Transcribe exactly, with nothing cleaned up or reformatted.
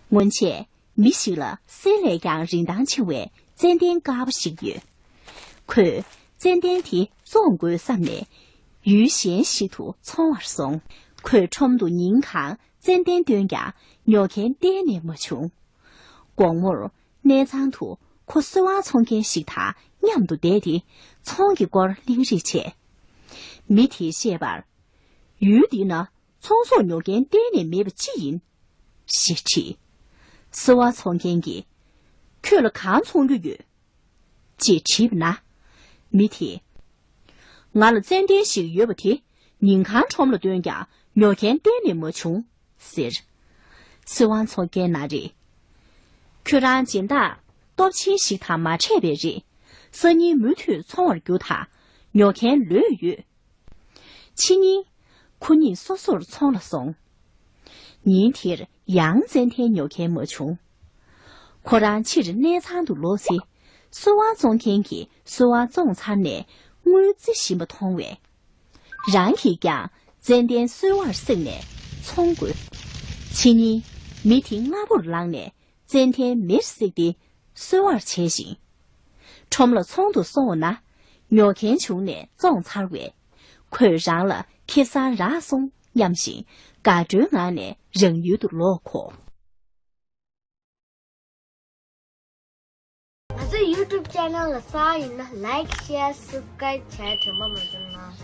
སྔོན་ཆད་མི་ཞིག་ལ་གསེར་ལས་ཀྱང་རིན་ཐང་ཆེ་བའི་ཙན་དན་དཀར་པོ་ཞིག་ཡོད། ཁོས་ཙན་དན་དེ་བཙོང་དགོས་བསམ་ནས་ཡུལ་གཞན་ཞིག་ཏུ་འཚོང་བར་སོང་། ཁོས་ཁྲོམ་དུ་ཉིན་གང་ཙན་དན་བཏོན་ཀྱང་ཉོ་མཁན་གཏན་ནས་མ་བྱུང་། དགོང་མོར་གནས་ཚང་དུ་ཁོ་གསོལ་བ་འཚོང་མཁན་ཞིག་དང་མཉམ་དུ་བསྡད་དེ་ཚོང་གི་སྐོར་གླེང་རེས་བྱས། མི་དེས་བཤད་པར། ཡུལ་འདི་ན་ཚོང་ཟོག་ཉོ་མཁན་གཏན་ནས་མེད་པ་ཅི་ཡིན། ཞེས་དྲིས། གསོལ་བ་འཚོང་མཁན་གྱིས། ཁྱོད་ལ་གང་འཚོང་རྒྱུ་ཡོད། ཅེས་དྲིས་པ་ན། མི་དེས། ང་ལ་ཙན་དན་ཞིག་ཡོད་པ་དེ་ཉིན་གང་ཁྲོམ་ལ་བཏོན་ཀྱང་ཉོ་མཁན་གཏན་ནས་མ་བྱུང་། ཟེར། གསོལ་བ་འཚོང་མཁན་ན་རེ། ཁྱོད་རང་སྦྱིན་བདག་སྟོབས་ཆེན་ཞིག་དང་མ་འཕྲད་པས་རེད། སང་ཉིན་མུ་མཐུད་འཚོང་བར་རྒྱུགས་དང་། ཉོ་མཁན་ལོས་ཡོད། ཕྱི་ཉིན། ཁོ་གཉིས་སོ་སོར་ཚོང་ལ་སོང་། ཉིན་དེར་ཡང་ཙན་དན་ཉོ་མཁན་མ་བྱུང་། ཁོ་རང་ཕྱིར་གནས་ཚང་དུ་ལོག་ཚེ། གསོལ་བ་བཙོང་མཁན་གྱིས་གསོལ་བ་བཙོངས་ཚར་ནས་དངུལ་རྩིས་བཞིན་པ་མཐོང་བས། རང་གིས་ཀྱང་ཙན་དན་གསོལ་བར་བསྲེགས་ནས་འཚོང་དགོས། ཕྱི་ཉིན། མི་དེ་སྔ་པོར་ལངས་ནས། ཙན་དན་མེར་བསྲེགས་ཏེ་གསོལ་བར་བྱས་ཤིང་། ཁྲོམ་ལ་ཚོང་དུ་སོང་བ་ན། ཉོ་མཁན་བྱུང་ནས་བཙོངས་ཚར་བས། ཁོས་རང་ལ་ཁེ་བཟང་རག་སོང་སྙམ་ཞིང་དགའ་སྤྲོའི་ངང་ནས་རང་ཡུལ་དུ་ལོག་གོ། ང་ཚོའི་YouTube channel་ལ་གསར་ཡིན་ན་like, share, subscribe་བྱས་དྲན་པ་མ་བརྗེད་གནང་།